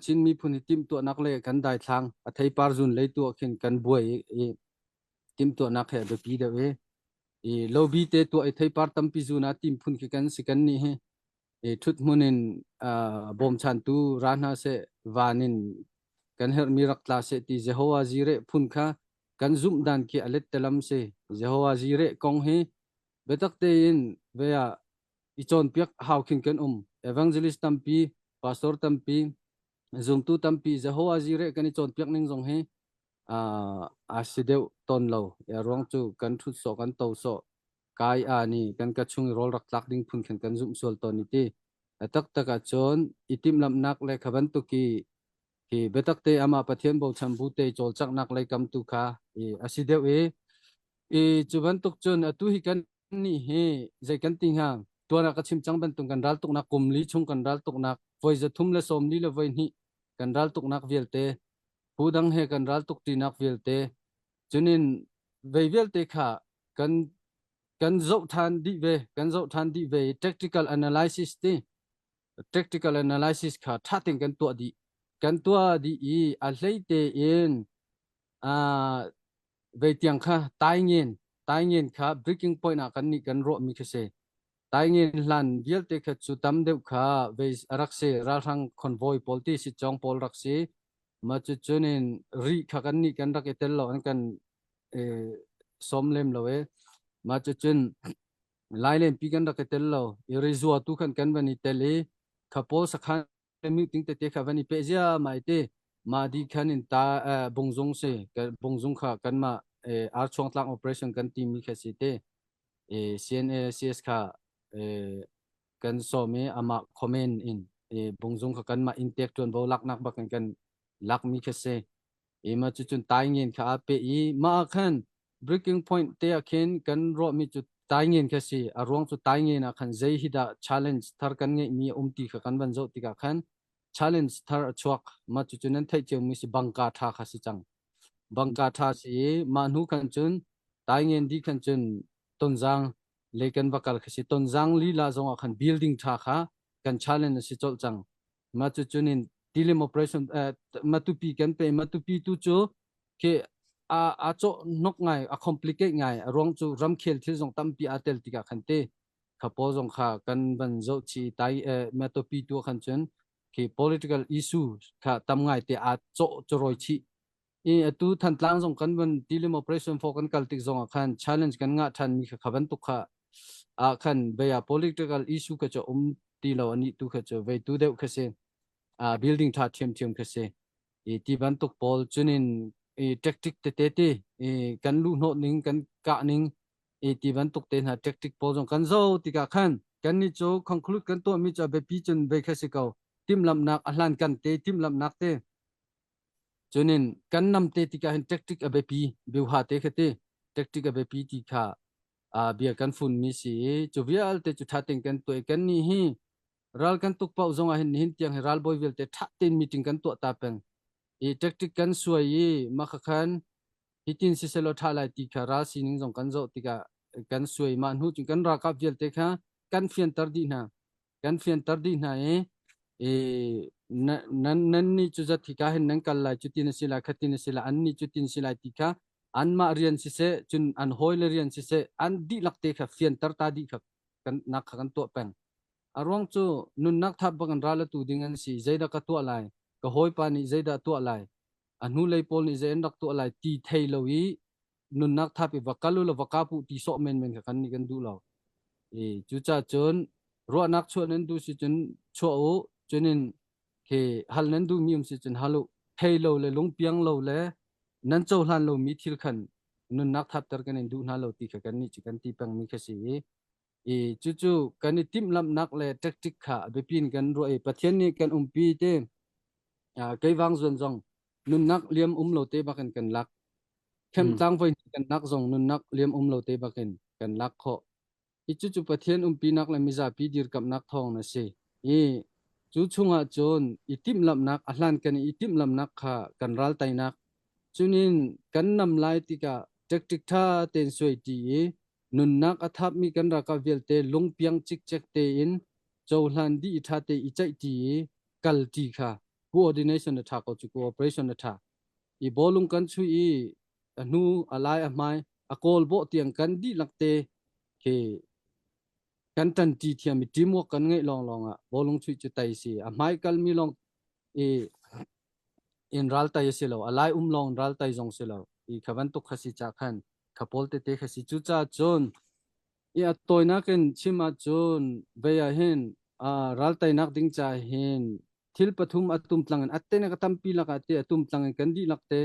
Chin miphun hi timhtuahnak le kan daithlang a theipar zun lei tu ah khin kan buai i timhtuahnak he a biapi deuh i i lobi te tuah i theipar tampi zun ah tim phun khi kan si kan nih hi i ṭhut hmun in bawmchantu ra hna seh van in kan herhmi rak tla seh ti Jehovah Jireh phun kha kan zumh dan khi a let telam si. Jehovah Jireh kong hi biatak tein ve ah i cawnpiak hau khin kan um. Evangelist tampi, pastor tampi, zumtu tampi Jehovah Jireh kan i cawnpiak ning zong hi a si deuh tawn lo. A ruang cu kan ṭhut sawh kan to sawh kai a ni kan ka chung i rawl rak tlak ding phun khan kan zumh sual tawn i ti. A taktak ahcun i timhlamhnak le kha bantuk i hi biatak te amah Pathian bochan bu te cawlcanghnak lei kam tu kha i a si deuh i i cu bantuk cun atu hi kan nih hi zei kan ti hnga tuan ah ka chim cang bantuk kan ral tuknak kum li chung kan ral tuknak voi 340 le 42 kan ral tuknak vialte phu dang he kan ral tuk tinak vialte cunin vei vialte kha kan kan zoh than dih ve kan zoh than dih ve tactical analysis ti tactical analysis kha tha tein kan tuah dih kan tuah dih i a hlei tein vei tiang kha taingen taingen kha breaking point ah kan nih kan ruah mi khi si taingen hlan vialte kha cu tam deuh kha vei rak si ralhrang convoy pawl ti si chong pawl rak si ma cu cunin ri kha kan nih kan rak i tel lo an kan som lem lo e ma cu cun lailen pi kan rak i tel lo i rizua tu khan kan van i tel i kha pawl sakhan meeting tete kha van i pe zia mai te ma di khan in ta bungzung si bungzung kha kan ma ar chuang tlang operation kan ti mi kha si te CNA CS kha kan som i ama comment in bungzung kha kan ma intake tuan bo lak nak bak kan lak mi kha si i ma cu cun taingen kha a pe i ma ah khan breaking point te ah khin kan ruahmi cu taingen kha si a ruang cu taingen ah khan zei hi dah challenge thar kan ngeihmi a um ti kha kan van zoh tikah khan challenge thar a chuak ma cu cu nan theih ciomi si bangka tha kha si cang bangka tha si i mah hnu khan cun taingen di khan cun tonzang le kan va kal kha si tonzang lila zong ah khan building tha kha kan challenge a si colh cang ma cu cunin tilim operation matupi kan pe matupi tu cu khi a a cawh nok ngai a complicate ngai a ruang cu ramkhel thil zong tampi aa tel tikah khan te kha pawl zong kha kan van zoh chi tai matupi tu khan cun khi political issue kha tam ngai te aa cawh choroi chi i atu Thantlang zong kan van tilim operation for kan kal tik zong ah khan challenge kan ngah than mi kha kha bantuk kha ah khan veia political issue kha chu um ti lo ani tu kha chu vei tu deuh kha si a building tha thiam thiam kha si i ti bantuk pawl chunin i tactic te te ti i kan lu hnawh ning kan kah ning i ti bantuk te hna tactic pawl zong kan zo tikah khan kan ni cu conclude kan tuah mi chu biapi cun vei kha si ko timhlamhnak a hlan kan te timhlamhnak te Cunin kan namte tikah hin tactic a biapi, biuha te kha ti, tactic a biapi ti kha bia kan funmi si i cu vialte cu ṭha tein kan tuah i kannih hi ral kan tuk paoh zongah hin nihin tiang hi ralbawi vialte ṭha tein meeting kan tuah ta peng. I tactic kan suai i mah kha khan hitin siselaw ṭha lai ti kha ral sining zong kan zoh tikah kan suai mah hnu cun kan ralkap vialte kha kan fianter dih hna. Kan fianter dih hna i i nan nan nih cu zat hika hin nan kal lai cutin a si lai khatin a si lai an nih cutin si lai ti kha anmah rian siseh cun an hawile rian siseh an dihlak te kha fianter ta dih kha kan nak kha kan tuah peng a ruang cu nunnak thap bak in ral atu ding an si zeidah ka tuah lai ka hawipa nih zeidah tuah lai a hnulei pawl nih zei an rak tuah lai ti thei lo i nunnak thap i va kal u law va kap u ti sawh menmen kha kan nih kan duh lo. I cucaah cun ruahnak chuah nan duh si cun chuah u cunin khi hal nan duhmi um si cun hal u thei lo le lungpiang lo le nan cohlan lomi thil khan nunnak thapter kan in duh hna lo ti kha kan nih cu kan ti pengmi kha si i i cucu kan i timhlamhnak le tactic kha a biapi in kan ruah i Pathian nih kan umpi te keivang zuan zong nunnak liam um lo te bakin kan lak Khemtlang voi kan nak zong nunnak liam um lo te bakin kan lak khawh. Hi cucu Pathian umpinak le mizapi dirkamhnak thawng na si. I cu chungah cun i timhlamhnak a hlan kan i timhlamhnak kha kan ral teinak cunin kan nam lai tikah tactic tha tein suai ti i nunnak a thapmi kan ralkap vialte lungpiang cikcek tein cohlan dih i tha te i ceih ti i kal ti kha. Coordination a ṭha ko cu, cooperation a ṭha. I bawlung kan chuih i a hnu, a lai, a hmai, a kawl bawh tiang kan dihlak te khi kan ṭanṭi thiam i teamwork kan ngeih lawnglawng ah bawlung chuih cu tai si. A hmai kalmi lawng i in ral tai a si lo, a lai um lawng in ral tai zong si lo. I kha bantuk kha si ca khan kha pawl tete kha si. Cucaah cun i a tawinak in chim ahcun vei ah hin ral teinak ding ca hin thil pathum a tumtlang in a tenak a tampi lakah te a tumtlang in kan dihlak te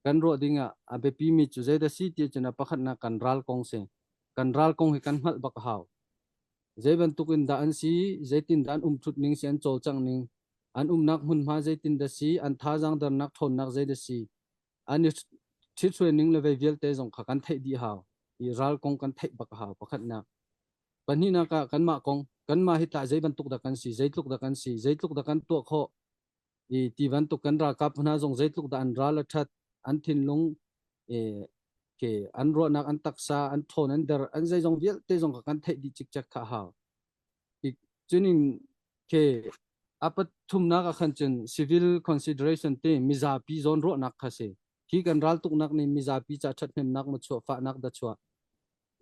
kan ruah ding ah a biapi mi cu zeidah si ti cun a pakhatnak kan ral kong si. Kan ral kong hi kan hngalh bak a hau. Zei bantuk in dah an si, zeitin dah an umthut ning si, an cawlcangh ning, an umnak hmunhma zeitin dah si, an thazaang dernak ṭhawnnak zeidah si, an i ṭhithruai ning le vei vialte zong kha kan theih dih hau. I ral kong kan theih bak a hau pakhatnak. Pahnihnak ah kanmah kong, kanmah hi tah zei bantuk dah kan si, zeitluk dah kan si, zeitluk dah kan tuah khawh, i ti bantuk kan ralkap hna zong zeitluk dah an ral a ṭhat, an thinlung ke an ruahnak, an taksa, an ṭhawn, an der, an zeizong vialte zong kha kan theih dih cikcek kha a hau. Cunin ke a pathumnak ah khan cun civil consideration te mizapi zawn ruahnak kha si. Hi kan raltuknak nih mizapi ca ṭhathnemnak ma chuah, fahnak dah chuah.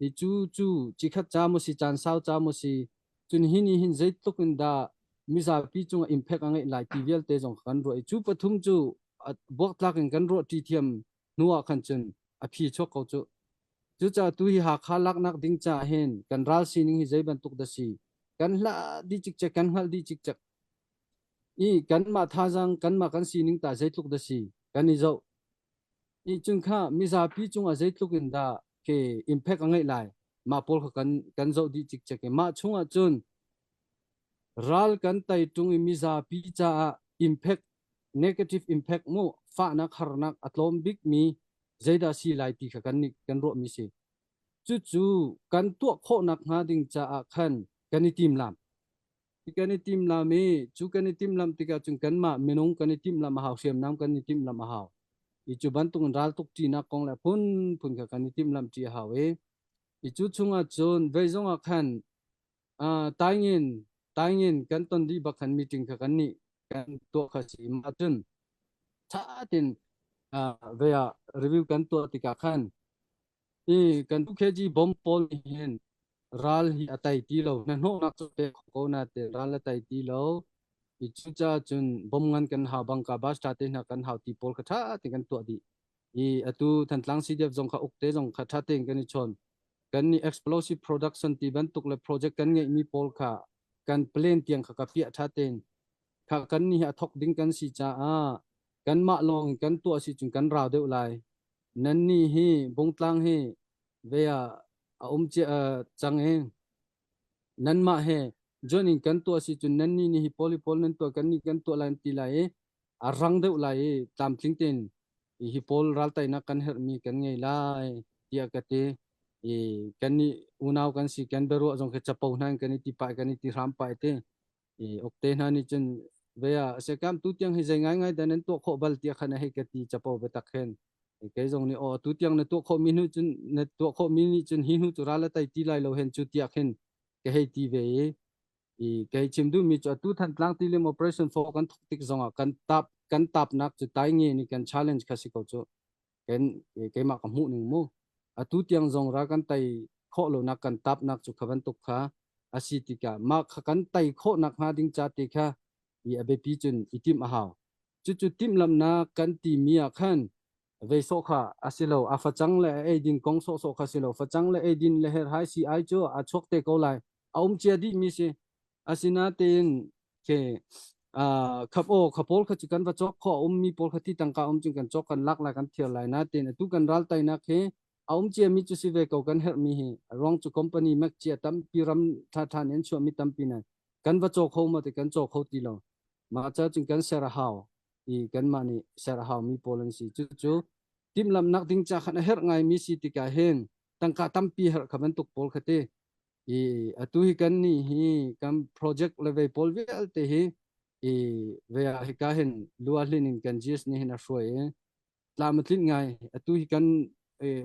Hi cu cu cikhat ca maw si, caan sau ca maw si, cun hi nih hin zeitluk in dah mizapi cungah impact a ngeih lai ti vialte zong kha kan ruah i cu pathum cu buaktlak in kan ruah ṭi thiam hnu ah khan cun a phi chuak ko cu. Cucaah tu hi Hakha laknak ding caah hin kan ral sining hi zei bantuk dah si, kan hlah dih cikcek, kan hngalh dih cikcek i kanmah thazaang, kanmah kan sining tah zeitluk dah si, kan i zoh. I cun kha mizapi cungah zeitluk in dah ke impact a ngeih lai, mah pawl kha kan zoh dih cikcek i mah chungah cun ral kan tai ṭung i mizapi caah impact, negative impact mu, fahnak harnak a tlawm bikmi zeidah si lai ti kha kan nih kan ruahmi si. Cucu kan tuah khawhnak hnga ding caah khan kan i timlam. Kan i timlam i cu kan i timlam tikah cun kanmah minung kan i timlam a hau, hriamnam kan i timlam a hau. I cu bantuk in raltuk ṭinak kong le phunphun kha kan i timlam ṭi a hau i i cu chungah cun vei zongah khan taingin taingin kan ton dih bak khan meeting kha kan nih kan tuah kha si. Mah cun ṭha tein vei ah review kan tuah tikah khan i kan 2 kg bomb pawl nih hin ral hi a tai ti lo, hnahnawhnak cu pek kho ko na te ral a tai ti lo i cucaah cun bom ngan kan hau, bangka basta te hna kan hau ti pawl kha ṭha tein kan tuah dih i atu Thantlang CDF zong kha ukte zong kha ṭha tein kan i chawn. Kan nih explosive production ti bantuk le project kan ngeihmi pawl kha kan plan tiang kha ka piah ṭha tein kha kan nih a thok ding kan si caah kanmah lawng in kan tuah si cun kan rau deuh lai. Nan nih hi Bungtlang hi ve ah a um cia cang i nanmah he join in kan tuah si cun nan nih nih hi pawl hi pawl nan tuah, kan nih kan tuah lai an ti lai i a rang deuh lai i tlamtling tein hi pawl raltainak kan herhmi kan ngei lai tiah ka ti i kan nih unau kan si, kan biaruah zong khi capo hna in kan i ti pah, kan i ti hram pah te i ukte hna nih cun ve ah sekam tu tiang hi zei ngai ngai dah nan tuah khawh bal tiah khan a hei ka ti capo biatak khin. Kei zong nih aw tu tiang na tuah khawh mi hnu cun na tuah khawh mi nih cun hi hnu cu ral a tai ti lai lo hen cu tiah khin ka hei ti ve i i kei chim duh mi cu atu Thantlang tilim operation 4 kan thok tik zongah kan tap kan tapnak cu tai nge ni kan challenge kha si ko cu kan keimah ka hmuh ning mu. Atu tiang zong ra kan tai khawh lonak kan tapnak cu kha bantuk kha a si tikah mah kha kan tai khawh nak hnga ding ca te kha i a biapi cun i timh a hau. Cucu timhlamhnak kan timi ah khan vei sawh kha a si lo, a facang le a eidin kong sawhsawh kha si lo. Facang le eidin le herhai si ai cu a chuak te ko lai, a um cia dih mi si. Asinatein ke khap aw kha pawl kha cu kan va cawk kho, a ummi pawl kha ti tangka um cun kan cawk, kan lak lai, kan thiar lai. Natein atu kan ral tainak hi a um cia mi cu si ve ko kan herh mi hi. Ruang cu company mek cia tampi ram tha tha in chuah mi tampi na kan va caw kho ma te kan caw kho ti lo. Mah ca cun kan ser a hau i kanmah nih ser a hau mi pawl an si. Cucu timhlamhnak ding ca khan a herh ngai mi si tikah hin tangka tampi herh kha bantuk pawl kha ti i atu hi kan nih hi kan project le vei pawl vialte hi i ve ah hika hin luahlin in kan GS nih hin a hruai i tlam a tlinh ngai. Atu hi kan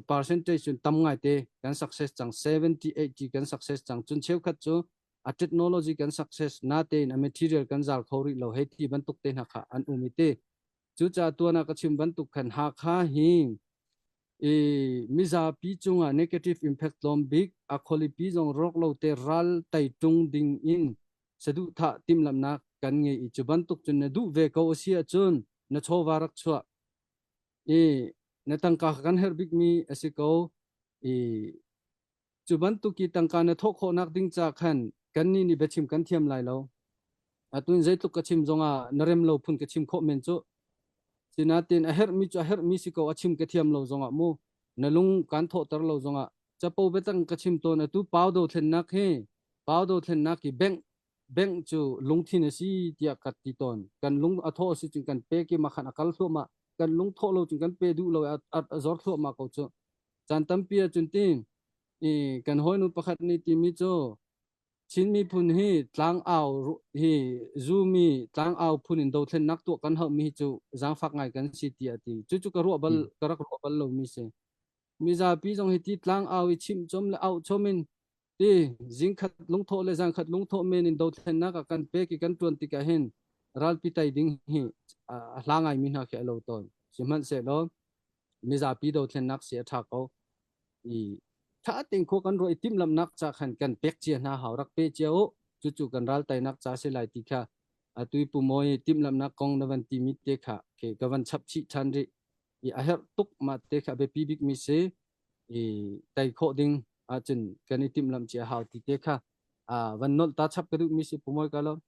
percentage cun tam ngai te kan success cang, 70 80 kan success cang. Cun cheukhat cu A technology kan success natein a material kan zal kho rih lo hei ti bantuk te hna kha an um i te. Cucaah tuan ah ka chim bantuk khan Hakha hi i mizapi cungah negative impact tlawm bik, a khualipi zong rawk lo te ral tei tung ding in saduhthah timhlamhnak kan ngei i cu bantuk cun na duh ve ko a si ahcun na chawva rak chuah i na tangka kan herh bikmi a si ko i cu bantuk i tangka na thawh khawhnak ding ca khan kannih nih biachim kan thiam lai lo. Atu in zeitluk ka chim zongah na rem lo phun ka chim khawh men cu. Sinain a herhmi cu a herhmi si ko, a chim ka thiam lo zongah mu na lung kan thawhter lo zongah capo biatang ka chim tawn. Atu pau dothlennak hi, pau dothlennak hi bank bank cu lungthin a si tiah ka ti tawn. Kan lung a thawh a si cun kan pek i makhan a kal thluahmah, kan lung thawh lo cun kan pe duh lo i a zor thluahmah ko cu. Caan tampi ahcun ti i kan hawinu pakhat nih timi cu Chin miphun hi tlangau hi zumi tlangau phun in dothlennak tuah kan hauhmi hi cu zaangfak ngai kan si tiah a ti. Cucu ka ruah bal ka rak ruah bal lomi si. Mizapi zong hi ti tlangau i chimh chom le auh chom in ti zingkhat lungthawh le zangkhat lungthawh men in dothlennak ah kan pek i kan tuan tikah hin ralpi tai ding hi a hla ngaimi hna khi a lo tawn. Sihmanhsehlaw mizapi dothlennak si a ṭha ko. I ṭha tein khua kan ruah i timhlamhnak ca khan kan pek cia hna hau, rak pe cia u, cucu kan ral teinak ca si lai ti kha atu i Pu Mawi timhlamhnak kong na van timi te kha ke ka van chap chih ṭhan rih i a herh tuk ma te kha biapi bikmi si i tei khawh ding ahcun kan i timhlamh cia hau ti te kha van nolh ta chap ka duhmi si, Pu Mawi ka lawm.